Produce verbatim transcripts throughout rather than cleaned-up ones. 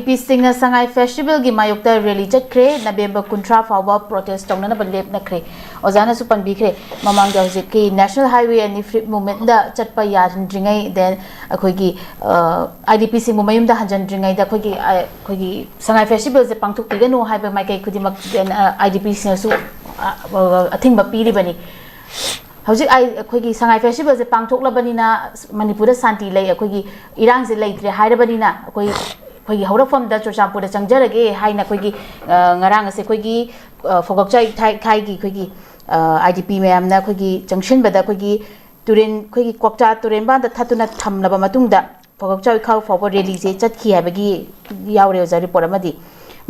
ꯄꯤꯁꯤꯡꯅ ꯁꯉꯥꯏ ꯐꯦꯁꯇꯤꯚꯦꯜꯒꯤ ꯃꯥꯌꯣꯛꯇ ꯔꯦꯂꯤ ꯆꯠꯈ꯭ꯔꯦ꯫ ꯅꯕꯦꯝꯕꯔ ꯀꯨꯟꯊ꯭ꯔꯥ ꯐꯥꯎꯕ ꯄ꯭ꯔꯣꯇꯦꯁ ꯇꯧꯅꯅꯕ ꯂꯦꯞꯅꯈ꯭ꯔꯦ꯫ ꯑꯣꯖꯥꯅꯁꯨ ꯄꯟꯕꯤꯈ꯭ꯔꯦ, ꯃꯃꯥꯡꯗ ꯍꯧꯖꯤꯛꯀꯤ National Highway and Free Movement ꯗ ꯆꯠꯄ ꯌꯥꯍꯟꯗ꯭ꯔꯤꯉꯩ, then ꯑꯩꯈꯣꯏꯒꯤ ꯑꯥꯏ ꯗꯤ ꯄꯤꯁꯤꯡꯕꯨ ꯃꯌꯨꯝꯗ ꯍꯟꯖꯤꯟꯗ꯭ꯔꯤꯉꯩꯗ ꯑꯩꯈꯣꯏꯒꯤ ꯑꯩꯈꯣꯏꯒꯤ ꯁꯉꯥꯏ ꯐꯦꯁꯇꯤꯚꯦꯜꯁꯦ ꯄꯥꯡꯊꯣꯛꯄꯤꯒꯅꯨ ꯍꯥꯏꯕ ꯃꯥꯏꯀꯩ ꯈꯨꯗꯤꯡꯃꯛ, then ꯑꯥꯏ ꯗꯤ ꯄꯤꯁꯤꯡꯅꯁꯨ ꯑꯊꯤꯡꯕ ꯄꯤꯔꯤꯕꯅꯤ꯫ ꯍꯧꯖꯤꯛ ꯑꯩ ꯑꯩꯈꯣꯏꯒꯤ ꯁꯉꯥꯏ ꯐꯦꯁꯇꯤꯚꯦꯜꯁꯦ ꯄꯥꯡꯊꯣꯛꯂꯕꯅꯤꯅ, ꯃꯅꯤꯄꯨꯔꯗ ꯁꯥꯟꯇꯤ ꯂꯩ, ꯑꯩꯈꯣꯏꯒꯤ ꯏꯔꯥꯡꯁꯦ ꯂꯩꯇ꯭ꯔꯦ ꯍꯥꯏꯔꯕꯅꯤꯅ, ꯑꯩꯈꯣꯏ ꯑꯩꯈꯣꯏꯒꯤ ꯍꯧꯔꯛꯐꯝꯗ ꯆꯨꯔꯆꯥꯟꯄꯨꯔꯗ ꯆꯪꯖꯔꯒꯦ ꯍꯥꯏꯅ ꯑꯩꯈꯣꯏꯒꯤ ꯉꯔꯥꯡ ꯑꯁꯦ ꯑꯩꯈꯣꯏꯒꯤ ꯐꯣꯒꯛꯆꯥꯏ ꯊꯥꯏꯒꯤ ꯑꯩꯈꯣꯏꯒꯤ ꯑꯥꯏ ꯗꯤ ꯄꯤ ꯃꯌꯥꯝꯅ ꯑꯩꯈꯣꯏꯒꯤ ꯆꯪꯁꯤꯟꯕꯗ ꯑꯩꯈꯣꯏꯒꯤ ꯇꯨꯔꯦꯟ, ꯑꯩꯈꯣꯏꯒꯤ ꯀ꯭ꯋꯥꯛꯆꯥ ꯇꯨꯔꯦꯟꯕꯥꯟꯗ ꯊꯠꯇꯨꯅ ꯊꯝꯂꯕ ꯃꯇꯨꯡꯗ ꯐꯣꯒꯛꯆꯥꯏ ꯏꯈꯥꯎ ꯐꯥꯎꯕ ꯔꯦꯂꯤꯁꯦ ꯆꯠꯈꯤ ꯍꯥꯏꯕꯒꯤ ꯌꯥꯎꯔꯦ ꯑꯣꯖꯥ, ꯔꯤꯄꯣꯔꯠ ꯑꯃꯗꯤ꯫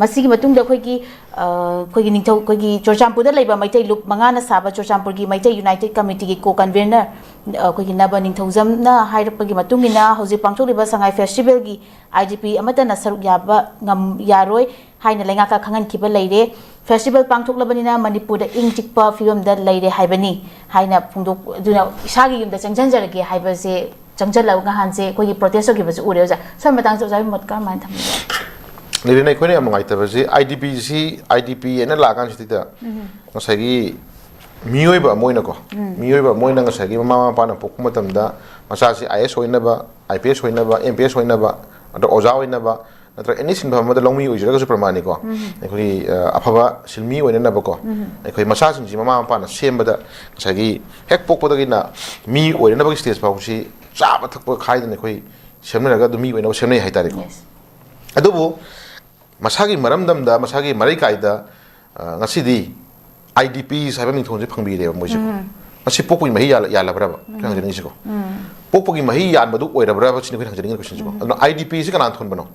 ꯃꯁꯤꯒꯤ ꯃꯇꯨꯡꯗ ꯑꯩꯈꯣꯏꯒꯤ ꯑꯩꯈꯣꯏꯒꯤ ꯅꯤꯡꯊꯧ ꯑꯩꯈꯣꯏꯒꯤ ꯆꯨꯔꯆꯥꯟꯄꯨꯔꯗ ꯂꯩꯕ ꯃꯩꯇꯩ ꯂꯨꯞ ꯃꯉꯥꯅ ꯁꯥꯕ ꯆꯨꯔꯆꯥꯟꯄꯨꯔꯒꯤ ꯃꯩꯇꯩ ꯌꯨꯅꯥꯏꯇꯦꯠ ꯀꯃꯤꯇꯤꯒꯤ ꯀꯣ ꯀꯟꯚꯦꯅꯔ ꯑꯩꯈꯣꯏꯒꯤ ꯅꯕ ꯅꯤꯡꯊꯧꯖꯝꯅ ꯍꯥꯏꯔꯛꯄꯒꯤ ꯃꯇꯨꯡ ꯏꯟꯅ, ꯍꯧꯖꯤꯛ ꯄꯥꯡꯊꯣꯛꯂꯤꯕ ꯁꯉꯥꯏ ꯐꯦꯁꯇꯤꯚꯦꯜꯒꯤ ꯑꯥꯏ ꯗꯤ ꯄꯤ ꯑꯃꯠꯇꯅ ꯁꯔꯨꯛ ꯌꯥꯕ ꯉꯝ ꯌꯥꯔꯣꯏ ꯍꯥꯏꯅ ꯂꯩꯉꯥꯛꯇ ꯈꯪꯍꯟꯈꯤꯕ ꯂꯩꯔꯦ꯫ ꯐꯦꯁꯇꯤꯚꯦꯜ ꯄꯥꯡꯊꯣꯛꯂꯕꯅꯤꯅ ꯃꯅꯤꯄꯨꯔꯗ ꯏꯪ ꯆꯤꯛꯄ ꯐꯤꯕꯝꯗ ꯂꯩꯔꯦ ꯍꯥꯏꯕꯅꯤ ꯍꯥꯏꯅ ꯐꯣꯡꯗꯣꯛ ꯑꯗꯨꯅ ꯏꯁꯥꯒꯤ ꯌꯨꯝꯗ ꯆꯪꯁꯤꯟꯖꯔꯒꯦ ꯍꯥꯏꯕꯁꯦ ꯆꯪꯁꯤꯜꯂꯒ ꯅꯍꯥꯟꯁꯦ ꯑꯩꯈꯣꯏꯒꯤ ꯄ꯭ꯔꯣꯇꯦꯁ ꯇꯧꯈꯤꯕꯁꯨ ꯎꯔꯦ ꯑꯣꯖꯥ꯫ ꯁꯣꯝ ꯃꯇꯥꯡꯁꯦ ꯑꯣꯖꯥꯒꯤ ꯃꯣꯠ ꯀꯔꯝꯍꯥꯏꯅ ꯊꯝꯕꯤꯒꯦ? ꯂꯤꯔꯤꯅ ꯑꯩꯈꯣꯏꯅ ꯌꯥꯝ ꯅꯨꯡꯉꯥꯏꯇꯕꯁꯤ, ꯑꯥꯏ ꯗꯤ ꯄꯤꯁꯤ, ꯑꯥꯏ ꯗꯤ ꯄꯤ ꯍꯥꯏꯅ ꯂꯥꯛꯑꯀꯥꯟꯁꯤꯗ ꯉꯁꯥꯏꯒꯤ ꯃꯤꯑꯣꯏꯕ ꯑꯃ ꯑꯣꯏꯅꯀꯣ, ꯃꯤꯑꯣꯏꯕ ꯑꯃ ꯑꯣꯏꯅ ꯉꯁꯥꯏꯒꯤ ꯃꯃꯥ ꯃꯄꯥꯅ ꯄꯣꯛꯄ ꯃꯇꯝꯗ ꯃꯆꯥꯁꯤ ꯑꯥꯏ ꯑꯦꯁ ꯑꯣꯏꯅꯕ, ꯑꯥꯏ ꯄꯤ ꯑꯦꯁ ꯑꯣꯏꯅꯕ, ꯑꯦꯝ ꯄꯤ ꯑꯦꯁ ꯑꯣꯏꯅꯕ, ꯑꯗ ꯑꯣꯖꯥ ꯑꯣꯏꯅꯕ, ꯅꯠꯇ꯭ꯔꯒ ꯑꯦꯅꯤ ꯁꯤꯟꯐꯝ ꯑꯃꯗ ꯂꯧꯃꯤ ꯑꯣꯏꯖꯔꯒꯁꯨ ꯄ꯭ꯔꯃꯥꯅꯤꯀꯣ, ꯑꯩꯈꯣꯏꯒꯤ ꯑ, ꯑꯐꯕ ꯁꯤꯟꯃꯤ ꯑꯣꯏꯅꯅꯕꯀꯣ, ꯑꯩꯈꯣꯏ ꯃꯆꯥꯁꯤꯡꯁꯤ ꯃꯃꯥ ꯃꯄꯥꯅ ꯁꯦꯝꯕꯗ ꯉꯁꯥꯏꯒꯤ ꯍꯦꯛ ꯄꯣꯛꯄꯗꯒꯤꯅ ꯃꯤ ꯑꯣꯏꯅꯅꯕꯒꯤ ꯁ꯭ꯇꯦꯖ ꯐꯥꯎꯁꯤ ꯆꯥꯕ ꯊꯛꯄ ꯈꯥꯏꯗꯅ ꯑꯩꯈꯣꯏ ꯁꯦꯝꯅꯔꯒ ꯑꯗꯨꯝ ꯃꯤ ꯑꯣꯏꯅꯕ ꯁꯦꯝꯅꯩ ꯍꯥꯏꯇꯥꯔꯦꯀꯣ꯫ Yes. ꯑꯗꯨꯕꯨ ꯃꯁꯥꯒꯤ ꯃꯔꯝꯗꯝꯗ, ꯃꯁꯥꯒꯤ ꯃꯔꯩꯀꯥꯏꯗ, ꯑ, ꯉꯁꯤꯗꯤ ꯑꯥꯏ ꯗꯤ ꯄꯤꯁ ꯍꯥꯏꯕ ꯃꯤꯡꯊꯣꯟꯁꯦ ꯐꯪꯕꯤꯔꯦꯕ ꯃꯣꯏꯁꯦꯀꯣ꯫ ꯃꯁꯤ ꯄꯣꯛꯄꯒꯤ ꯃꯍꯩ ꯌꯥꯜ-, ꯌꯥꯜꯂꯕ꯭ꯔꯕ? ꯑꯩꯈꯣꯏꯅ ꯍꯪꯖꯅꯤꯡꯉꯤꯁꯤꯀꯣ꯫ ꯄꯣꯛꯄꯒꯤ ꯃꯍꯩ ꯌꯥꯟꯕꯗꯨ ꯑꯣꯏꯔꯕ꯭ꯔꯕ ꯁꯤꯅꯤ ꯑꯩꯈꯣꯏꯅ ꯍꯪꯖꯅꯤꯡꯉꯤꯕ question ꯁꯤꯀꯣ꯫ ꯑꯗꯨꯅ ꯑꯥꯏ ꯗꯤ ꯄꯤꯁꯤ ꯀꯅꯥꯅ ꯊꯣꯟꯕꯅꯣ?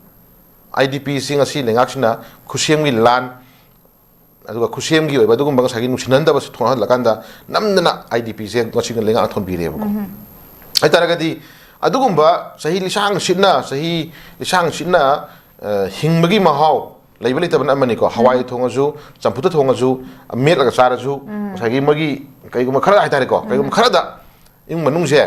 ꯑꯥꯏ ꯗꯤ ꯄꯤꯁꯤ ꯉꯁꯤ ꯂꯩꯉꯥꯛꯁꯤꯅ ꯈꯨꯠꯁꯦꯝꯒꯤ ꯂꯥꯟ, ꯑꯗꯨꯒ ꯈꯨꯠꯁꯦꯝꯒꯤ ꯑꯣꯏꯕ ꯑꯗꯨꯒꯨꯝꯕ ꯉꯁꯥꯏꯒꯤ ꯅꯨꯡꯁꯤꯅꯍꯟꯗꯕꯁꯤ ꯊꯣꯛꯍꯜꯂꯀꯥꯟꯗ ꯅꯝꯗꯅ ꯑꯥꯏ ꯗꯤ ꯄꯤꯁꯦ ꯉꯁꯤ ꯂꯩꯉꯥꯛꯅ ꯊꯣꯟꯕꯤꯔꯦꯕꯀꯣ꯫ ꯍꯥꯏꯇꯥꯔꯒꯗꯤ ꯑꯗꯨꯒꯨꯝꯕ ꯆꯍꯤ ꯂꯤꯁꯥꯡ ꯁꯤꯠꯅ, ꯆꯍꯤ ꯂꯤꯁꯥꯡ ꯁꯤꯠꯅ, ꯑ, ꯍꯤꯡꯕꯒꯤ ꯃꯍꯥꯎ ꯂꯩꯕ ꯂꯩꯇꯕꯅ ꯑꯃꯅꯤꯀꯣ꯫ ꯍꯋꯥꯏ ꯊꯣꯡꯉꯁꯨ, ꯆꯝꯐꯨꯠꯇ ꯊꯣꯡꯉꯁꯨ, ꯃꯦꯠꯂꯒ ꯆꯥꯔꯁꯨ, ꯉꯁꯥꯏꯒꯤ ꯃꯣꯏꯒꯤ ꯀꯩꯒꯨꯝꯕ ꯈꯔ ꯍꯥꯏꯇꯥꯔꯦꯀꯣ, ꯀꯩꯒꯨꯝꯕ ꯈꯔꯗ ꯏꯃꯨꯡ ꯃꯅꯨꯡꯁꯦ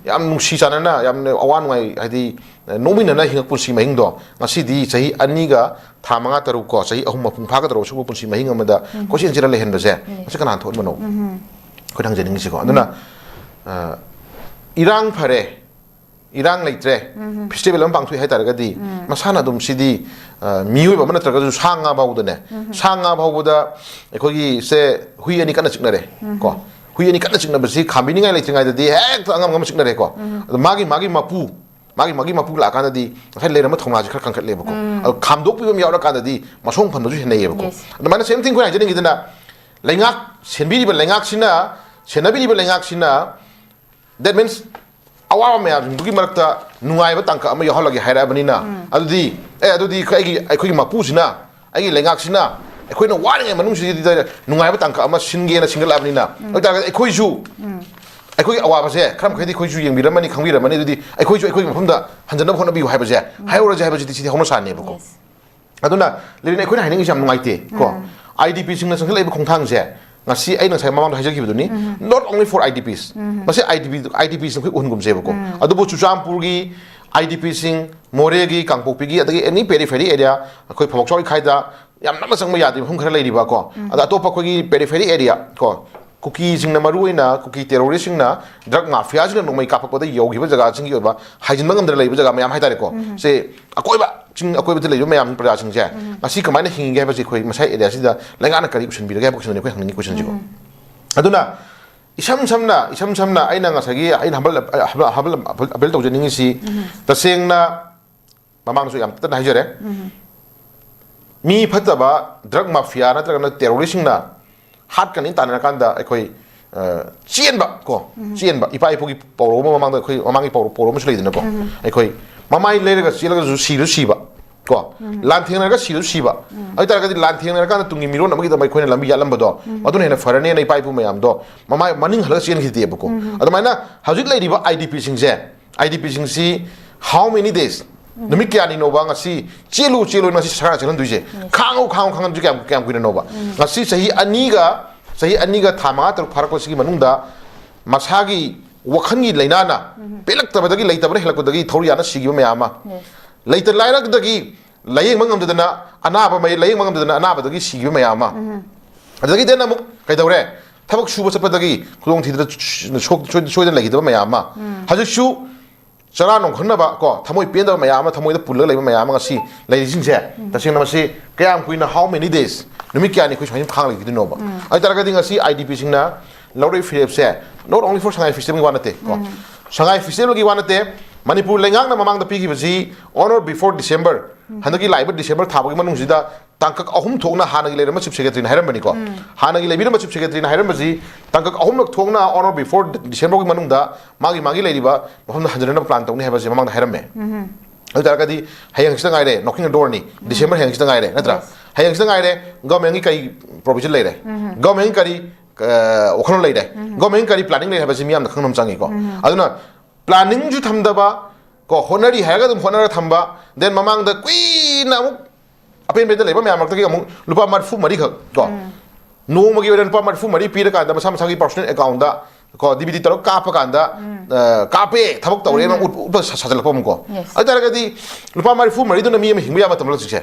ꯌꯥꯝ ꯅꯨꯡꯁꯤ ꯆꯥꯟꯅꯅ, ꯌꯥꯝꯅ ꯑꯋꯥ ꯅꯨꯡꯉꯥꯏ, ꯍꯥꯏꯗꯤ, ꯅꯣꯛꯃꯤꯟꯅꯅ ꯍꯤꯡꯉꯛꯄ ꯄꯨꯟꯁꯤ ꯃꯍꯤꯡꯗꯣ ꯉꯁꯤꯗꯤ ꯆꯍꯤ ꯑꯅꯤꯒ ꯊꯥ ꯃꯉꯥ ꯇꯔꯨꯛ ꯀꯣ, ꯆꯍꯤ ꯑꯍꯨꯝ ꯃꯄꯨꯡ ꯐꯥꯒꯗꯧꯔꯕ ꯁꯤꯒꯨꯝꯕ ꯄꯨꯟꯁꯤ ꯃꯍꯤꯡ ꯑꯃꯗ ꯀꯣꯏꯆꯦꯟ ꯆꯦꯜꯂ ꯂꯩꯍꯟꯕꯁꯦ ꯃꯁꯤ ꯀꯅꯥꯅ ꯊꯣꯛꯍꯟꯕꯅꯣ? ꯑꯩꯈꯣꯏꯅ ꯍꯪꯖꯅꯤꯡꯉꯤꯁꯤꯀꯣ꯫ ꯑꯗꯨꯅ, ꯑ, ꯏꯔꯥꯡ ꯐꯔꯦ, ꯏꯔꯥꯡ ꯂꯩꯇ꯭ꯔꯦ, ꯐꯦꯁꯇꯤꯚꯦꯜ ꯑꯃ ꯄꯥꯡꯊꯣꯛꯑꯦ ꯍꯥꯏꯇꯥꯔꯒꯗꯤ, ꯃꯁꯥꯅ ꯑꯗꯨꯝ ꯁꯤꯗꯤ, ꯑ, ꯃꯤꯑꯣꯏꯕ ꯑꯃ ꯅꯠꯇ꯭ꯔꯒꯁꯨ ꯁꯥ ꯉꯥ ꯐꯥꯎꯕꯗꯅꯦ, ꯁꯥ ꯉꯥ ꯐꯥꯎꯕꯗ ꯑꯩꯈꯣꯏꯒꯤ ꯁꯦ ꯍꯨꯏ ꯑꯅꯤ ꯀꯟꯅ ꯆꯤꯛꯅꯔꯦ ꯀꯣ꯫ ꯍꯨꯏ ꯑꯅꯤ ꯀꯟꯅ ꯆꯤꯛꯅꯕꯁꯤ ꯈꯥꯝꯕꯤꯅꯤꯡꯉꯥꯏ ꯂꯩꯇ꯭ꯔꯤꯉꯩꯗꯗꯤ ꯍꯦꯛꯇ ꯑꯉꯝ ꯑꯉꯝꯕ ꯆꯤꯛꯅꯔꯦꯀꯣ꯫ ꯑꯗꯣ ꯃꯥꯒꯤ, ꯃꯥꯒꯤ ꯃꯄꯨ, ꯃꯥꯒꯤ, ꯃꯥꯒꯤ ꯃꯄꯨ ꯂꯥꯛꯑꯀꯥꯟꯗꯗꯤ ꯉꯁꯥꯏ ꯂꯩꯔꯝꯕ ꯊꯧꯅꯥꯁꯦ ꯈꯔ ꯀꯟꯈꯠꯂꯦꯕꯀꯣ꯫ ꯑꯗꯣ ꯈꯥꯝꯗꯣꯛꯄꯤꯕ ꯑꯃ ꯌꯥꯎꯔꯀꯥꯟꯗꯗꯤ ꯃꯁꯣꯡ ꯐꯟꯕꯁꯨ ꯍꯦꯟꯅꯩꯌꯦꯕꯀꯣ꯫ ꯑꯗꯨꯃꯥꯏꯅ same thing ꯑꯩꯈꯣꯏꯅ ꯍꯥꯏꯖꯅꯤꯡꯉꯤꯗꯅ, ꯂꯩꯉꯥꯛ ꯁꯦꯝꯕꯤꯔꯤꯕ ꯂꯩꯉꯥꯛꯁꯤꯅ, ꯁꯦꯟꯅꯕꯤꯔꯤꯕ ꯂꯩꯉꯥꯛꯁꯤꯅ, that means, ꯑꯋꯥꯕ ꯃꯌꯥꯝꯁꯤꯡꯗꯨꯒꯤ ꯃꯔꯛꯇ ꯅꯨꯡꯉꯥꯏꯕ ꯇꯥꯡꯀꯛ ꯑꯃ ꯌꯥꯎꯍꯜꯂꯒꯦ ꯍꯥꯏꯔꯛꯑꯕꯅꯤꯅ, ꯑꯗꯨꯗꯤ, ꯑꯦ, ꯑꯗꯨꯗꯤ ꯑꯩꯒꯤ, ꯑꯩꯈꯣꯏꯒꯤ ꯃꯄꯨꯁꯤꯅ, ꯑꯩꯒꯤ ꯂꯩꯉꯥꯛꯁꯤꯅ ꯑꯩꯈꯣꯏꯅ ꯋꯥꯔꯤꯉꯩ ꯃꯅꯨꯡꯁꯤꯗ ꯅꯨꯡꯉꯥꯏꯕ ꯇꯥꯡꯀꯛ ꯑꯃ ꯁꯤꯟꯒꯦꯅ ꯁꯤꯟꯒꯠꯂꯛꯑꯕꯅꯤꯅ, ꯑꯗꯨ ꯑꯣꯏꯇꯥꯔꯒꯗꯤ ꯑꯩꯈꯣꯏꯁꯨ ꯑꯩꯈꯣꯏꯒꯤ ꯑꯋꯥꯕꯁꯦ ꯈꯔ ꯃꯈꯩꯗꯤ ꯑꯩꯈꯣꯏꯁꯨ ꯌꯦꯡꯕꯤꯔꯝꯃꯅꯤ, ꯈꯪꯕꯤꯔꯝꯃꯅꯤ, ꯑꯗꯨꯗꯤ ꯑꯩꯈꯣꯏꯁꯨ ꯑꯩꯈꯣꯏꯒꯤ ꯃꯐꯝꯗ ꯍꯟꯖꯅꯕ ꯍꯣꯠꯅꯕꯤꯌꯨ ꯍꯥꯏꯕꯁꯦ ꯍꯥꯏꯍꯧꯔꯁꯦ ꯍꯥꯏꯕꯁꯤꯗꯤ ꯁꯤꯗꯤ ꯍꯧꯅ ꯁꯥꯅꯦꯕꯀꯣ꯫ ꯑꯗꯨꯅ ꯂꯤꯂꯤꯅ ꯑꯩꯈꯣꯏꯅ ꯍꯥꯏꯅꯤꯡꯉꯤꯁꯤ ꯌꯥꯝ ꯅꯨꯡꯉꯥꯏꯇꯦ ꯀꯣ꯫ ꯑꯥꯏ ꯗꯤ ꯄꯤꯁꯤꯡꯅ ꯆꯪꯁꯤꯜꯂꯛꯏꯕ ꯈꯣꯡꯊꯥꯡꯁꯦ, ꯉꯁꯤ ꯑꯩꯅ ꯉꯁꯥꯏ ꯃꯃꯥꯡꯗ ꯍꯥꯏꯖꯈꯤꯕꯗꯨꯅꯤ, not only for I D Ps, ꯃꯁꯤ I D P, I D ꯄꯤꯁꯤꯡ ꯑꯩꯈꯣꯏ ꯎꯍꯟꯒꯨꯝꯁꯦꯕꯀꯣ꯫ ꯑꯗꯨꯕꯨ ꯆꯨꯔꯆꯥꯟꯄꯨꯔꯒꯤ ꯑꯥꯏ ꯗꯤ ꯄꯤꯁꯤꯡ, ꯃꯣꯔꯦꯒꯤ, ꯀꯥꯡꯄꯣꯛꯄꯤꯒꯤ, ꯑꯗꯒꯤ any periphery area, ꯑꯩꯈꯣꯏ ꯐꯥꯎꯕꯛꯆꯥꯎ ꯏꯈꯥꯏꯗ ꯌꯥꯝ ꯅꯛꯅ ꯆꯪꯕ ꯌꯥꯗꯦ ꯃꯐꯝ ꯈꯔ ꯂꯩꯔꯤꯕ ꯀꯣ꯫ ꯑꯗ ꯑꯇꯣꯞꯄ ꯑꯩꯈꯣꯏꯒꯤ periphery area ꯀꯣ, ꯀꯨꯀꯤꯁꯤꯡꯅ, ꯃꯔꯨꯑꯣꯏꯅ ꯀꯨꯀꯤ terroristꯁꯤꯡꯅ drug mafiaꯁꯤꯡꯅ ꯅꯣꯡꯃꯩ ꯀꯥꯞꯄꯛꯄꯗ ꯌꯧꯈꯤꯕ ꯖꯒꯥꯁꯤꯡꯒꯤ ꯑꯣꯏꯕ ꯍꯥꯏꯖꯤꯟꯕ ꯉꯝꯗꯅ ꯂꯩꯕ ꯖꯒꯥ ꯃꯌꯥꯝ ꯍꯥꯏꯇꯥꯔꯦꯀꯣ꯫ ꯁꯦ ꯑꯀꯣꯏꯕ, ꯆꯤꯡ ꯑꯀꯣꯏꯕꯗ ꯂꯩꯕ ꯃꯌꯥꯝ, ꯄ꯭ꯔꯖꯥꯁꯤꯡꯁꯦ ꯉꯁꯤ ꯀꯃꯥꯏꯅ ꯍꯤꯡꯉꯤꯒꯦ ꯍꯥꯏꯕꯁꯦ ꯑꯩꯈꯣꯏ ꯃꯁꯥ areaꯁꯤꯗ ꯂꯩꯉꯥꯛꯅ ꯀꯔꯤ ꯎꯁꯤꯟꯕꯤꯔꯒꯦ ꯍꯥꯏꯕ questionꯅꯤ ꯑꯩꯈꯣꯏ ꯍꯪꯅꯤꯡꯉꯤ questionꯁꯤꯀꯣ꯫ ꯑꯗꯨꯅ ꯏꯁꯝ ꯁꯝꯅ, ꯏꯁꯝ ꯁꯝꯅ ꯑꯩꯅ ꯉꯁꯥꯏꯒꯤ ꯑꯩꯅ humble, humble, humble, humble appeal ꯇꯧꯖꯅꯤꯡꯉꯤꯁꯤ, ꯇꯁꯦꯡꯅ ꯃꯃꯥꯡꯗꯁꯨ ꯌꯥꯝ ꯇꯠꯇꯅ ꯍꯥꯏꯖꯔꯦ, ꯃꯤ ꯐꯠꯇꯕ drug mafia ꯅꯠꯇ꯭ꯔꯒꯅ terroristꯁꯤꯡꯅ ꯍꯥꯠꯀꯅꯤ ꯇꯥꯟꯅꯔꯀꯥꯟꯗ ꯑꯩꯈꯣꯏ, ꯑ, ꯆꯦꯟꯕ ꯀꯣ, ꯆꯦꯟꯕ, ꯏꯄꯥ ꯏꯄꯨꯒꯤ ꯄꯥꯎꯔꯧ ꯑꯃ, ꯃꯃꯥꯡꯗ ꯑꯩꯈꯣꯏ ꯃꯃꯥꯡꯒꯤ ꯄꯥꯎꯔꯧ, ꯄꯥꯎꯔꯧ ꯑꯃꯁꯨ ꯂꯩꯗꯅꯀꯣ, ꯑꯩꯈꯣꯏ ꯃꯃꯥꯏ ꯂꯩꯔꯒ ꯆꯦꯜꯂꯒꯁꯨ ꯁꯤꯔꯁꯨ ꯁꯤꯕ ꯀꯣ, ꯂꯥꯟꯊꯦꯡꯅꯔꯒ ꯁꯤꯔꯁꯨ ꯁꯤꯕ꯫ ꯑꯗꯨ ꯑꯣꯏꯇꯥꯔꯒꯗꯤ ꯂꯥꯟꯊꯦꯡꯅꯔꯀꯥꯟꯗ ꯇꯨꯡꯒꯤ ꯃꯤꯔꯣꯟ ꯑꯃꯒꯤꯗꯃꯛ ꯑꯩꯈꯣꯏꯅ ꯂꯝꯕꯤ ꯌꯥꯠꯂꯝꯕꯗꯣ, ꯑꯗꯨꯅ ꯍꯦꯟꯅ ꯐꯔꯅꯦꯅ ꯏꯄꯥ ꯏꯄꯨ ꯃꯌꯥꯝꯗꯣ ꯃꯃꯥꯏ ꯃꯅꯤꯡ ꯍꯜꯂꯒ ꯆꯦꯟꯈꯤꯗꯦꯕꯀꯣ꯫ ꯑꯗꯨꯃꯥꯏꯅ ꯍꯧꯖꯤꯛ ꯂꯩꯔꯤꯕ IDPꯁꯤꯡꯁꯦ, IDPꯁꯤꯡꯁꯤ how many days, ꯅꯨꯃꯤꯠ ꯀꯌꯥꯅꯤꯅꯣꯕ ꯉꯁꯤ ꯆꯦꯜꯂꯨ ꯆꯦꯜꯂꯨ ꯉꯁꯤ ꯁꯔꯀꯥꯔꯅ ꯆꯦꯜꯍꯟꯗꯣꯏꯁꯦ? ꯈꯥꯡꯉꯨ ꯈꯥꯡꯉꯨ ꯈꯥꯡꯉꯨ ꯀꯌꯥꯝ, ꯀꯌꯥꯝ ꯀꯨꯏꯅꯅꯣꯕ? ꯉꯁꯤ ꯆꯍꯤ ꯑꯅꯤꯒ, ꯆꯍꯤ ꯑꯅꯤꯒ ꯊꯥ ꯃꯉꯥ ꯇꯔꯨꯛ ꯐꯥꯔꯛꯄꯁꯤꯒꯤ ꯃꯅꯨꯡꯗ ꯃꯁꯥꯒꯤ ꯋꯥꯈꯜꯒꯤ ꯂꯥꯏꯅꯥꯅ ꯄꯦꯜꯂꯛꯇꯕꯗꯒꯤ, ꯂꯩꯇꯕꯅ ꯍꯦꯜꯂꯛꯄꯗꯒꯤ ꯊꯧꯔꯤ ꯌꯥꯅ ꯁꯤꯈꯤꯕ ꯃꯌꯥꯝ ꯑꯃ, ꯂꯩꯇ ꯂꯥꯏꯔꯗꯒꯤ ꯂꯥꯏꯌꯦꯡꯕ ꯉꯝꯗꯗꯅ ꯑꯅꯥꯕ ꯃꯩ ꯂꯥꯏꯌꯦꯡꯕ ꯉꯝꯗꯗꯅ ꯑꯅꯥꯕꯗꯒꯤ ꯁꯤꯈꯤꯕ ꯃꯌꯥꯝ ꯑꯃ, ꯑꯗꯨꯗꯒꯤꯗꯤ ꯑꯃꯨꯛ ꯀꯩꯗꯧꯔꯦ? ꯊꯕꯛ ꯁꯨꯕ ꯆꯠꯄꯗꯒꯤ ꯈꯨꯗꯣꯡ ꯊꯤꯗꯅ ꯁꯣꯛ-, ꯁꯣꯏ-, ꯁꯣꯏꯗꯅ ꯂꯩꯈꯤꯗꯕ ꯃꯌꯥꯝ ꯑꯃ, ꯍꯧꯖꯤꯛꯁꯨ ꯆꯔꯥ ꯅꯣꯡꯈꯪꯅꯕ ꯀꯣ, ꯊꯃꯣꯏ ꯄꯦꯟꯗꯕ ꯃꯌꯥꯝ ꯑꯃ, ꯊꯃꯣꯏꯗ ꯄꯨꯜꯂꯒ ꯂꯩꯕ ꯃꯌꯥꯝ ꯑꯃ ꯉꯁꯤ ꯂꯩꯔꯤꯁꯤꯡꯁꯦ, ꯇꯁꯦꯡꯅ ꯃꯁꯤ ꯀꯌꯥꯝ ꯀꯨꯏꯅ, how many days, ꯅꯨꯃꯤꯠ ꯀꯌꯥꯅꯤ ꯑꯩꯈꯣꯏ ꯁꯨꯃꯥꯏꯅ ꯈꯥꯡ ꯂꯩꯈꯤꯗꯣꯏꯅꯣꯕ? ꯑꯗꯨ ꯑꯣꯏꯇꯥꯔꯒꯗꯤ ꯉꯁꯤ I D ꯄꯤꯁꯤꯡꯅ ꯂꯧꯔꯛꯏ ꯐꯤꯔꯦꯞꯁꯦ, not only for ꯁꯉꯥꯏ ꯐꯦꯁꯇꯤꯚꯦꯜꯒꯤ ꯋꯥ ꯅꯠꯇꯦ ꯀꯣ, ꯁꯉꯥꯏ ꯐꯦꯁꯇꯤꯚꯦꯜꯒꯤ ꯋꯥ ꯅꯠꯇꯦ, ꯃꯅꯤꯄꯨꯔ ꯂꯩꯉꯥꯛꯅ ꯃꯃꯥꯡꯗ ꯄꯤꯈꯤꯕꯁꯤ on or before December, ꯍꯟꯗꯛꯀꯤ ꯂꯥꯛꯏꯕ ꯗꯤꯁꯦꯝꯕꯔ ꯊꯥ ꯐꯥꯎꯒꯤ ꯃꯅꯨꯡꯁꯤꯗ ꯇꯥꯡꯀꯛ ꯑꯍꯨꯝ ꯊꯣꯛꯅ ꯍꯥꯟꯅꯒꯤ ꯂꯩꯔꯝꯕ ꯆꯤꯐ ꯁꯦꯀ꯭ꯔꯦꯇꯔꯤꯅ ꯍꯥꯏꯔꯝꯕꯅꯤꯀꯣ꯫ ꯍꯥꯟꯅꯒꯤ ꯂꯩꯕꯤꯔꯝꯕ ꯆꯤꯐ ꯁꯦꯀ꯭ꯔꯦꯇꯔꯤꯅ ꯍꯥꯏꯔꯝꯕꯁꯤ ꯇꯥꯡꯀꯛ ꯑꯍꯨꯝꯂꯛ ꯊꯣꯛꯅ on or before December ꯒꯤ ꯃꯅꯨꯡꯗ ꯃꯥꯒꯤ, ꯃꯥꯒꯤ ꯂꯩꯔꯤꯕ ꯃꯐꯝꯗ ꯍꯟꯖꯤꯟꯅꯕ ꯄ꯭ꯂꯥꯟ ꯇꯧꯅꯤ ꯍꯥꯏꯕꯁꯤ ꯃꯃꯥꯡꯗ ꯍꯥꯏꯔꯝꯃꯦ꯫ ꯑꯗꯨ ꯑꯣꯏꯇꯥꯔꯒꯗꯤ ꯍꯌꯦꯡ ꯍꯪꯆꯤꯠꯇ ꯉꯥꯏꯔꯦ, ꯅꯣꯛꯀꯤꯡ ꯗꯣꯔꯅꯤ, ꯗꯤꯁꯦꯝꯕꯔ ꯍꯌꯦꯡ ꯍꯪꯆꯤꯠꯇ ꯉꯥꯏꯔꯦ, ꯅꯠꯇ꯭ꯔꯥ? ꯍꯌꯦꯡ ꯍꯪꯆꯤꯠꯇ ꯉꯥꯏꯔꯦ, ꯒꯣꯔꯃꯦꯟꯒꯤ ꯀꯔꯤ ꯄ꯭ꯔꯣꯚꯤꯖꯟ ꯂꯩꯔꯦ? ꯒꯣꯔꯃꯦꯟꯒꯤ ꯀꯔꯤ, ꯑ, ꯋꯥꯈꯜꯂꯣꯟ ꯂꯩꯔꯦ? ꯒꯣꯔꯃꯦꯟꯒꯤ ꯀꯔꯤ ꯄ꯭ꯂꯥꯅꯤꯡ ꯂꯩꯔꯦ ꯍꯥꯏꯕꯁꯤ ꯃꯤꯌꯥꯝꯅ ꯈꯪꯕ ꯑꯃ ꯆꯪꯉꯤꯀꯣ꯫ ꯑꯗꯨꯅ ꯄ꯭ꯂꯥꯅꯤꯡꯁꯨ ꯊꯝꯗꯕ ꯀꯣ, ꯍꯣꯠꯅꯔꯤ ꯍꯥꯏꯔꯒ ꯑꯗꯨꯝ ꯍꯣꯠꯅꯔ ꯊꯝꯕ, then ꯃꯃꯥꯡꯗ ꯀꯨꯏꯅ ꯑꯃꯨꯛ ꯑꯄꯦꯟ ꯄꯦꯟꯗ ꯂꯩꯕ ꯃꯌꯥꯝ ꯃꯔꯛꯇꯒꯤ ꯑꯃꯨꯛ ꯂꯨꯄꯥ ꯃꯔꯤꯐꯨ ꯃꯔꯤꯈꯛ ꯀꯣ, ꯅꯣꯡꯃꯒꯤ ꯑꯣꯏꯅ ꯂꯨꯄꯥ ꯃꯔꯤꯐꯨ ꯃꯔꯤ ꯄꯤꯔꯀꯥꯟꯗ ꯃꯁꯥ ꯃꯁꯥꯒꯤ ꯄꯔꯁꯣꯅꯦꯜ ꯑꯦꯀꯥꯎꯟꯗ ꯀꯣ, ꯗꯤ ꯕꯤ ꯗꯤ ꯇꯧꯔꯒ ꯀꯥꯞꯄ ꯀꯥꯟꯗ, ꯑ, ꯀꯥꯞꯄꯦ, ꯊꯕꯛ ꯇꯧꯔꯦꯅ ꯎꯠ-, ꯎꯠꯄ ꯁꯥ-, ꯁꯥꯖꯤꯜꯂꯛꯄ ꯑꯃꯨꯛ ꯀꯣ꯫ ꯑꯗꯨ ꯑꯣꯏꯇꯥꯔꯒꯗꯤ ꯂꯨꯄꯥ ꯃꯔꯤꯐꯨ ꯃꯔꯤꯗꯨꯅ ꯃꯤ ꯑꯃ ꯍꯤꯡꯕ ꯌꯥꯕ ꯃꯇꯝ ꯍꯧꯖꯤꯛꯁꯦ꯫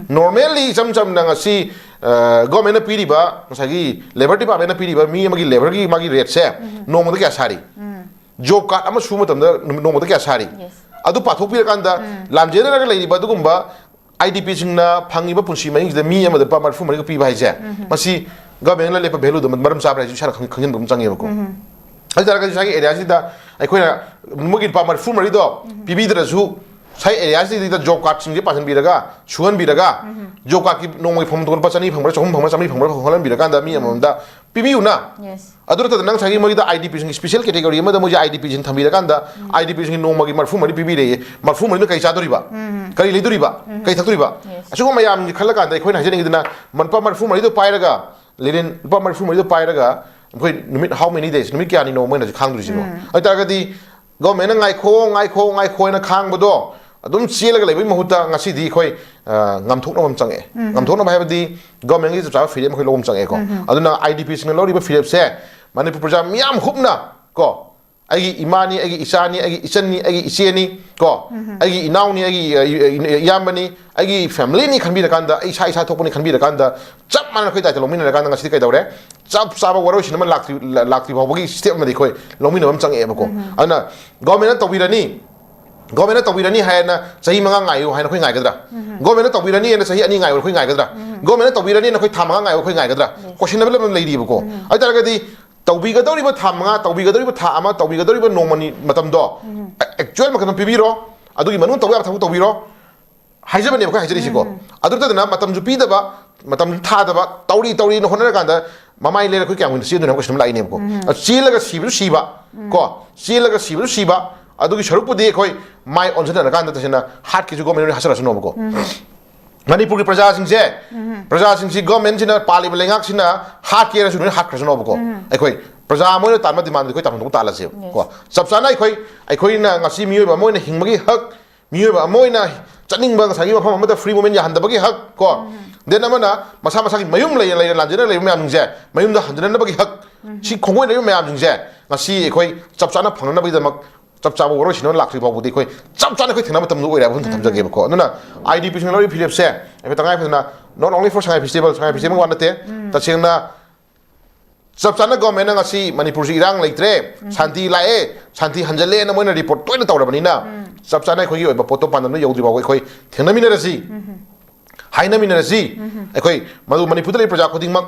ꯅꯣꯔꯃꯦꯜꯂꯤ ꯏꯆꯝ ꯆꯝꯅ ꯉꯁꯤ, ꯑ, ꯒꯣꯔꯃꯦꯟꯅ ꯄꯤꯔꯤꯕ, ꯉꯁꯥꯏꯒꯤ ꯂꯦꯕꯔ ꯗꯤꯄꯥꯔꯠꯃꯦꯟꯅ ꯄꯤꯔꯤꯕ ꯃꯤ ꯑꯃꯒꯤ ꯂꯦꯕꯔꯒꯤ ꯃꯥꯒꯤ ꯔꯦꯠꯁꯦ ꯅꯣꯡꯃꯗ ꯀꯌꯥ ꯁꯥꯔꯤ? ꯖꯣꯕ ꯀꯥꯔꯗ ꯑꯃ ꯁꯨꯕ ꯃꯇꯝꯗ ꯅꯨꯃꯤꯠ, ꯅꯣꯡꯃꯗ ꯀꯌꯥ ꯁꯥꯔꯤ? ꯑꯗꯨ ꯄꯥꯊꯣꯛꯄꯤꯔꯀꯥꯟꯗ ꯂꯥꯝꯖꯦꯟꯅꯔꯒ ꯂꯩꯔꯤꯕ ꯑꯗꯨꯒꯨꯝꯕ ꯑꯥꯏ ꯗꯤ ꯄꯤꯁꯤꯡꯅ ꯐꯪꯉꯤꯕ ꯄꯨꯟꯁꯤ ꯃꯍꯤꯡꯁꯤꯗ ꯃꯤ ꯑꯃꯗ ꯂꯨꯄꯥ ꯃꯔꯤꯐꯨ ꯃꯔꯤꯒ ꯄꯤꯕ ꯍꯥꯏꯁꯦ, ꯃꯁꯤ ꯒꯚꯔꯟꯃꯦꯟꯅ ꯂꯦꯞꯄ ꯚꯦꯂꯨꯗ ꯃꯔꯝ ꯆꯥꯕ꯭ꯔꯥ ꯍꯥꯏꯁꯤ ꯏꯁꯥꯅ ꯈꯪ-, ꯈꯪꯖꯤꯟꯕ ꯑꯃ ꯆꯪꯉꯦꯕꯀꯣ꯫ ꯑꯗꯨ ꯑꯣꯏꯇꯥꯔꯒꯗꯤ ꯉꯁꯥꯏꯒꯤ ꯑꯦꯔꯤꯌꯥꯁꯤꯗ ꯑꯩꯈꯣꯏꯅ ꯃꯣꯏꯒꯤ ꯂꯨꯄꯥ ꯃꯔꯤꯐꯨ ꯃꯔꯤꯗꯣ ꯄꯤꯕꯤꯗ꯭ꯔꯁꯨ, ꯉꯁꯥꯏ ꯑꯦꯔꯤꯌꯥꯁꯤꯗꯩꯗ ꯖꯣꯕ ꯀꯥꯔꯗꯁꯤꯡꯁꯦ ꯄꯥꯁꯤꯟꯕꯤꯔꯒ, ꯁꯨꯍꯟꯕꯤꯔꯒ, ꯖꯣꯕ ꯀꯥꯔꯗꯀꯤ ꯅꯣꯡꯃꯒꯤ ꯐꯪꯐꯝ ꯊꯣꯛꯄ ꯂꯨꯄꯥ ꯆꯅꯤ ꯐꯪꯕ꯭ꯔꯥ, ꯆꯍꯨꯝ ꯐꯪꯕ꯭ꯔꯥ, ꯆꯥꯝꯃꯔꯤ ꯐꯪꯕ꯭ꯔꯥ ꯍꯣꯜꯍꯟꯕꯤꯔꯀꯥꯟꯗ ꯃꯤ ꯑꯃꯃꯝꯗ ꯄꯤꯕꯤꯌꯨꯅ꯫ ꯑꯗꯨ ꯅꯠꯇꯗ ꯅꯪ ꯉꯁꯥꯏꯒꯤ ꯃꯣꯏꯒꯤꯗ ꯑꯥꯏ ꯗꯤ ꯄꯤꯁꯤꯡ, ꯏꯁꯄꯤꯁꯦꯜ ꯀꯦꯇꯦꯒꯣꯔꯤ ꯑꯃꯗ ꯃꯣꯏꯁꯦ ꯑꯥꯏ ꯗꯤ ꯄꯤꯁꯤꯡ ꯊꯝꯕꯤꯔꯀꯥꯟꯗ, ꯑꯥꯏ ꯗꯤ ꯄꯤꯁꯤꯡ ꯅꯣꯡꯃꯒꯤ ꯃꯔꯤꯐꯨ ꯃꯔꯤ ꯄꯤꯕꯤꯔꯦ, ꯃꯔꯤꯐꯨ ꯃꯔꯤꯗꯨ ꯀꯔꯤ ꯆꯥꯗꯣꯔꯤꯕ? ꯀꯔꯤ ꯂꯩꯗꯣꯔꯤꯕ? ꯀꯔꯤ ꯊꯛꯇꯣꯔꯤꯕ? ꯑꯁꯤꯒꯨꯝꯕ ꯃꯌꯥꯝꯒꯤ ꯈꯜꯂꯀꯥꯟꯗ ꯑꯩꯈꯣꯏꯅ ꯍꯥꯏꯖꯅꯤꯡꯉꯤꯗꯅ, ꯂꯨꯄꯥ ꯃꯔꯤꯐꯨ ꯃꯔꯤꯗꯣ ꯄꯥꯏꯔꯒ, ꯂꯤꯔꯦꯟ, ꯂꯨꯄꯥ ꯃꯔꯤꯐꯨ ꯃꯔꯤꯗꯣ ꯄꯥꯏꯔꯒ ꯑꯩꯈꯣꯏ ꯅꯨꯃꯤꯠ, how many days, ꯅꯨꯃꯤꯠ ꯀꯌꯥꯅꯤꯅꯣ ꯃꯣꯏꯅ ꯍꯧꯖꯤꯛ ꯈꯥꯡꯗꯣꯔꯤꯁꯤꯕꯣ? ꯑꯗꯨ ꯑꯣꯏꯇꯥꯔꯒꯗꯤ ꯒꯣꯔꯃꯦꯟꯅ "ꯉꯥꯏꯈꯣ, ꯉꯥꯏꯈꯣ, ꯉꯥꯏꯈꯣ" ꯍꯥꯏꯅ ꯈꯥꯡꯕꯗꯣ ꯑꯗꯨꯝ ꯆꯦꯜꯂꯒ ꯂꯩꯕꯒꯤ ꯃꯍꯨꯠꯇ ꯉꯁꯤꯗꯤ ꯑꯩꯈꯣꯏ, ꯑ, ꯉꯥꯝꯊꯣꯛꯅꯕ ꯑꯃ ꯆꯪꯉꯛꯑꯦ꯫ ꯉꯥꯝꯊꯣꯛꯅꯕ ꯍꯥꯏꯕꯗꯤ ꯒꯣꯔꯃꯦꯟꯒꯤ ꯆꯞ ꯆꯥꯕ ꯐꯤꯔꯦꯞ ꯑꯃ ꯑꯩꯈꯣꯏ ꯂꯧꯕ ꯑꯃ ꯆꯪꯉꯛꯑꯦꯀꯣ꯫ ꯑꯗꯨꯅ ꯑꯥꯏ ꯗꯤ ꯄꯤꯁꯤꯡꯅ ꯂꯧꯔꯤꯕ ꯐꯤꯔꯦꯞꯁꯦ ꯃꯅꯤꯄꯨꯔ ꯄ꯭ꯔꯖꯥ ꯃꯤꯌꯥꯝ ꯍꯨꯞꯅ ꯀꯣ, ꯑꯩꯒꯤ ꯏꯃꯥꯅꯤ, ꯑꯩꯒꯤ ꯏꯆꯥꯅꯤ, ꯑꯩꯒꯤ ꯏꯆꯟꯅꯤ, ꯑꯩꯒꯤ ꯏꯆꯦꯅꯤ, ꯀꯣ, ꯑꯩꯒꯤ ꯏꯅꯥꯎꯅꯤ, ꯑꯩꯒꯤ ꯑ, ꯏ- ꯏ- ꯏꯌꯥꯝꯕꯅꯤ, ꯑꯩꯒꯤ ꯐꯦꯃꯤꯂꯤꯅꯤ ꯈꯟꯕꯤꯔꯀꯥꯟꯗ, ꯑꯩ ꯏꯁꯥ ꯏꯁꯥ ꯊꯣꯛꯄꯅꯤ ꯈꯟꯕꯤꯔꯀꯥꯟꯗ, ꯆꯞ ꯃꯥꯟꯅꯅ ꯑꯩꯈꯣꯏ ꯗꯥꯏꯇ ꯂꯧꯃꯤꯟꯅꯔꯀꯥꯟꯗ ꯉꯁꯤꯗꯤ ꯀꯩꯗꯧꯔꯦ? ꯆꯞ ꯆꯥꯕ ꯋꯥꯔꯣꯏꯁꯤꯟ ꯑꯃ ꯂꯥꯛꯇ꯭ꯔꯤ ꯂꯥꯛꯇ꯭ꯔꯤ ꯐꯥꯎꯕꯒꯤ ꯁ꯭ꯇꯦꯞ ꯑꯃꯗꯤ ꯑꯩꯈꯣꯏ ꯂꯧꯃꯤꯟꯅꯕ ꯑꯃ ꯆꯪꯉꯛꯑꯦꯕꯀꯣ꯫ ꯑꯗꯨꯅ ꯒꯣꯔꯃꯦꯟꯅ ꯇꯧꯕꯤꯔꯅꯤ, ꯒꯣꯔꯃꯦꯟꯅ ꯇꯧꯕꯤꯔꯅꯤ ꯍꯥꯏꯅ ꯆꯍꯤ ꯃꯉꯥ ꯉꯥꯏꯌꯨ ꯍꯥꯏꯅ ꯑꯩꯈꯣꯏ ꯉꯥꯏꯒꯗ꯭ꯔꯥ? ꯒꯣꯔꯃꯦꯟꯅ ꯇꯧꯕꯤꯔꯅꯤ ꯍꯥꯏꯅ ꯆꯍꯤ ꯑꯅꯤ ꯉꯥꯏꯌꯨ ꯑꯩꯈꯣꯏ ꯉꯥꯏꯒꯗ꯭ꯔꯥ? ꯒꯣꯔꯃꯦꯟꯅ ꯇꯧꯕꯤꯔꯅꯤ ꯍꯥꯏꯅ ꯑꯩꯈꯣꯏ ꯊꯥ ꯃꯉꯥ ꯉꯥꯏꯌꯨ ꯑꯩꯈꯣꯏ ꯉꯥꯏꯒꯗ꯭ꯔꯥ? ꯀꯣꯏꯁꯟꯅꯕ ꯂꯩꯔꯤꯕꯀꯣ꯫ ꯑꯗꯨ ꯑꯣꯏꯇꯥꯔꯒꯗꯤ ꯇꯧꯕꯤꯒꯗꯧꯔꯤꯕ ꯊꯥ ꯃꯉꯥ, ꯇꯧꯕꯤꯒꯗꯧꯔꯤꯕ ꯊꯥ ꯑꯃ, ꯇꯧꯕꯤꯒꯗꯧꯔꯤꯕ ꯅꯣꯡꯃꯅꯤ ꯃꯇꯝꯗꯣ ꯑꯦꯛꯆꯨꯋꯦꯜ ꯃꯇꯝ ꯄꯤꯕꯤꯔꯣ, ꯑꯗꯨꯒꯤ ꯃꯅꯨꯡꯗ ꯇꯧꯕ ꯌꯥꯕ ꯊꯕꯛ ꯇꯧꯕꯤꯔꯣ ꯍꯥꯏꯖꯕꯅꯦꯕ ꯑꯩꯈꯣꯏ ꯍꯥꯏꯖꯔꯤꯁꯤꯀꯣ꯫ ꯑꯗꯨ ꯅꯠꯇꯗꯅ ꯃꯇꯝꯁꯨ ꯄꯤꯗꯕ, ꯃꯇꯝꯁꯨ ꯊꯥꯗꯕ, ꯇꯧꯔꯤ ꯇꯧꯔꯤꯅ ꯍꯣꯠꯅꯔꯀꯥꯟꯗ ꯃꯃꯥꯏ ꯂꯩꯔ ꯑꯩꯈꯣꯏ ꯀꯌꯥꯝ ꯀꯨꯏꯅ ꯆꯦꯟꯗꯣꯏꯅꯣ ꯍꯥꯏꯕ ꯀꯣꯏꯁꯟ ꯑꯃ ꯂꯥꯛꯏꯅꯦꯕꯀꯣ꯫ ꯑꯗꯨ ꯆꯦꯜꯂꯒ ꯁꯤꯕꯁꯨ ꯁꯤꯕ ꯀꯣ, ꯆꯦꯜꯂꯒ ꯁꯤꯕꯁꯨ ꯁꯤꯕ, ꯑꯗꯨꯒꯤ ꯁꯔꯨꯛꯄꯨꯗꯤ ꯑꯩꯈꯣꯏ ꯃꯥꯏ ꯑꯣꯟꯁꯤꯟꯅꯔꯀꯥꯟꯗ ꯇꯁꯦꯡꯅ ꯍꯥꯠꯀꯦꯁꯨ ꯒꯣꯔꯃꯦꯟ ꯑꯣꯏꯅ ꯍꯥꯠꯆꯔꯁꯅꯣꯕꯀꯣ꯫ ꯃꯅꯤꯄꯨꯔꯒꯤ ꯄ꯭ꯔꯖꯥꯁꯤꯡꯁꯦ, ꯄ꯭ꯔꯖꯥꯁꯤꯡꯁꯤ ꯒꯣꯔꯃꯦꯟꯁꯤꯅ, ꯄꯥꯜꯂꯤꯕ ꯂꯩꯉꯥꯛꯁꯤꯅ ꯍꯥꯠꯀꯦꯔꯁꯨ ꯂꯣꯏꯅ ꯍꯥꯠꯈ꯭ꯔꯁꯅꯣꯕꯀꯣ꯫ ꯑꯩꯈꯣꯏ ꯄ꯭ꯔꯖꯥ ꯑꯃ ꯑꯣꯏꯅ ꯇꯥꯟꯕ ꯗꯤꯃꯥꯟꯗꯨꯗꯤ ꯑꯩꯈꯣꯏ ꯇꯥꯟꯐꯝ ꯊꯣꯛꯄ ꯇꯥꯜꯂꯁꯦꯕ ꯀꯣ꯫ ꯆꯞ ꯆꯥꯅ ꯑꯩꯈꯣꯏ, ꯑꯩꯈꯣꯏꯅ ꯉꯁꯤ ꯃꯤꯑꯣꯏꯕ ꯑꯃ ꯑꯣꯏꯅ ꯍꯤꯡꯕꯒꯤ ꯍꯛ, ꯃꯤꯑꯣꯏꯕ ꯑꯃ ꯑꯣꯏꯅ ꯆꯠꯅꯤꯡꯕ ꯉꯁꯥꯏꯒꯤ ꯃꯐꯝ ꯑꯃꯗ ꯐ꯭ꯔꯤ ꯃꯨꯚꯃꯦꯟ ꯌꯥꯍꯟꯗꯕꯒꯤ ꯍꯛ ꯀꯣ, ꯗꯦꯟ ꯑꯃꯅ ꯃꯁꯥ ꯃꯁꯥꯒꯤ ꯃꯌꯨꯝ ꯂꯩꯔ ꯂꯩꯔ ꯂꯥꯟꯖꯦꯟꯅ ꯂꯩꯕ ꯃꯌꯥꯝꯁꯤꯡꯁꯦ ꯃꯌꯨꯝꯗ ꯍꯟꯖꯤꯟꯅꯅꯕꯒꯤ ꯍꯛ, ꯁꯤ ꯈꯣꯡꯒꯣꯏꯅꯔꯤꯕ ꯃꯌꯥꯝꯁꯤꯡꯁꯦ ꯉꯁꯤ ꯑꯩꯈꯣꯏ ꯆꯞ ꯆꯥꯅ ꯐꯪꯅꯅꯕꯒꯤꯗꯃꯛ ꯆꯞ ꯆꯥꯕ ꯋꯥꯔꯣꯏꯁꯤꯟ ꯑꯃ ꯂꯥꯛꯇ꯭ꯔꯤ ꯐꯥꯎꯕꯗꯤ ꯑꯩꯈꯣꯏ ꯆꯞ ꯆꯥꯅ ꯑꯩꯈꯣꯏ ꯊꯦꯡꯅꯕ ꯃꯇꯝꯗ ꯑꯣꯏꯔꯦ ꯍꯥꯏꯕ ꯑꯃ ꯊꯝꯖꯒꯦꯕꯀꯣ꯫ ꯑꯗꯨꯅ ꯑꯥꯏ ꯗꯤ ꯄꯤꯁꯤꯡ ꯂꯧꯔꯤꯕ ꯐꯤꯔꯦꯞꯁꯦ ꯑꯩꯈꯣꯏ ꯇꯉꯥꯏ ꯐꯗꯅ not only for Sangai festival, Sangai festival ꯋꯥ ꯅꯠꯇꯦ, ꯇꯁꯦꯡꯅ ꯆꯞ ꯆꯥꯅ ꯒꯣꯔꯃꯦꯟꯅ ꯉꯁꯤ ꯃꯅꯤꯄꯨꯔꯁꯤ ꯏꯔꯥꯡ ꯂꯩꯇ꯭ꯔꯦ, ꯁꯥꯟꯇꯤ ꯂꯥꯛꯑꯦ, ꯁꯥꯟꯇꯤ ꯍꯟꯖꯜꯂꯦꯅ ꯃꯣꯏꯅ ꯔꯤꯄꯣꯔꯠ ꯇꯣꯏꯅ ꯇꯧꯔꯕꯅꯤꯅ ꯆꯞ ꯆꯥꯅ ꯑꯩꯈꯣꯏꯒꯤ ꯑꯣꯏꯕ ꯄꯣꯠꯇꯣ ꯄꯥꯟꯗꯝꯗ ꯌꯧꯗ꯭ꯔꯤ ꯐꯥꯎꯕ ꯑꯩꯈꯣꯏ ꯊꯦꯡꯅꯃꯤꯟꯅꯔꯁꯤ, ꯍꯥꯏꯅꯃꯤꯟꯅꯔꯁꯤ꯫ ꯑꯩꯈꯣꯏ ꯃꯗꯨ ꯃꯅꯤꯄꯨꯔꯗ ꯂꯩꯔꯤꯕ ꯄ꯭ꯔꯖꯥ ꯈꯨꯗꯤꯡꯃꯛ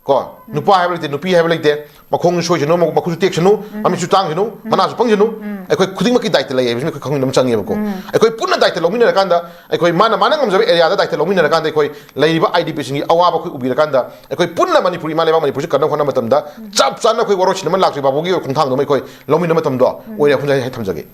ꯀꯣ, ꯅꯨꯄꯥ ꯍꯥꯏꯕ ꯂꯩꯇꯦ, ꯅꯨꯄꯤ ꯍꯥꯏꯕ ꯂꯩꯇꯦ, ꯃꯈꯣꯡꯁꯨ ꯁꯣꯏꯁꯅꯨ, ꯃꯈꯨꯠꯁꯨ ꯇꯦꯛꯁꯅꯨ, ꯃꯃꯤꯠꯁꯨ ꯇꯥꯡꯁꯅꯨ, ꯃꯅꯥꯁꯨ ꯄꯪꯁꯅꯨ, ꯑꯩꯈꯣꯏ ꯈꯨꯗꯤꯡꯃꯛꯀꯤ ꯗꯥꯏꯇ ꯂꯩ ꯍꯥꯏꯕꯁꯤ ꯑꯩꯈꯣꯏ ꯈꯪꯃꯤꯟꯅꯕ ꯑꯃ ꯆꯪꯉꯦꯕꯀꯣ꯫ ꯑꯩꯈꯣꯏ ꯄꯨꯟꯅ ꯗꯥꯏꯇ ꯂꯧꯃꯤꯟꯅꯔꯀꯥꯟꯗ, ꯑꯩꯈꯣꯏ ꯃꯥꯅ ꯃꯥꯅ ꯉꯝꯖꯕ ꯑꯦꯔꯤꯌꯥꯗ ꯗꯥꯏꯇ ꯂꯧꯃꯤꯟꯅꯔꯀꯥꯟꯗ ꯑꯩꯈꯣꯏ ꯂꯩꯔꯤꯕ ꯑꯥꯏ ꯗꯤ ꯄꯤꯁꯤꯡꯒꯤ ꯑꯋꯥꯕ ꯑꯩꯈꯣꯏ ꯎꯕꯤꯔꯀꯥꯟꯗ ꯑꯩꯈꯣꯏ ꯄꯨꯟꯅ ꯃꯅꯤꯄꯨꯔ, ꯏꯃꯥ ꯂꯩꯕꯥꯛ ꯃꯅꯤꯄꯨꯔꯁꯤ ꯀꯟꯅꯕ ꯍꯣꯠꯅꯕ ꯃꯇꯝꯗ ꯆꯞ ꯆꯥꯅ ꯑꯩꯈꯣꯏ ꯋꯥꯔꯣꯏꯁꯤꯟ ꯑꯃ ꯂꯥꯛꯇ꯭ꯔꯤ ꯐꯥꯎꯕꯒꯤ ꯈꯣꯡꯊꯥꯡꯗꯣ ꯑꯩꯈꯣꯏ ꯂꯧꯃꯤꯟꯅꯕ ꯃꯇꯝꯗꯣ ꯑꯣꯏꯔꯦ ꯍꯥꯏꯅ ꯑꯩ ꯊꯝꯖꯒꯦ꯫